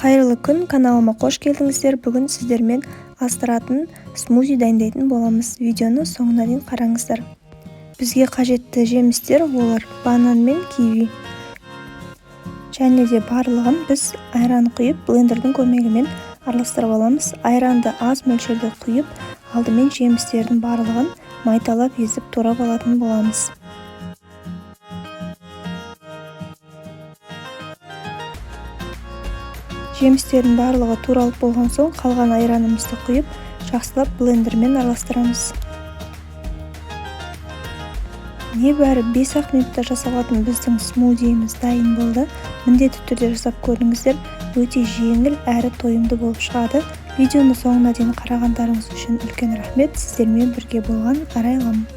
Қайырлы күн, каналыма қош келдіңіздер. Бүгін сіздермен астыратын смузи дайындайтын боламыз. Видеоны соңына дейін қараңыздар. Бізге қажетті жемістер олар банан мен киви. Және де барлығын біз айран құйып, блендердің көмегімен араластырып аламыз. Айранды аз мөлшерде құйып, алдымен жемістердің барлығын майдалап езіп турап алатын боламыз. Жемістердің барлығы туралып болған соң, қалған айранымызды құйып, жақсылап блендермен араластырамыз. Небәрі 5-ақ минутта жасалатын біздің смузиіміз дайын болды. Міндетті түрде жасап көріңіздер, өте жеңіл әрі тойымды болып шығады. Видеоны соңына дейін қарағандарыңыз үшін үлкен рахмет. Сіздермен бірге болған Арайлым.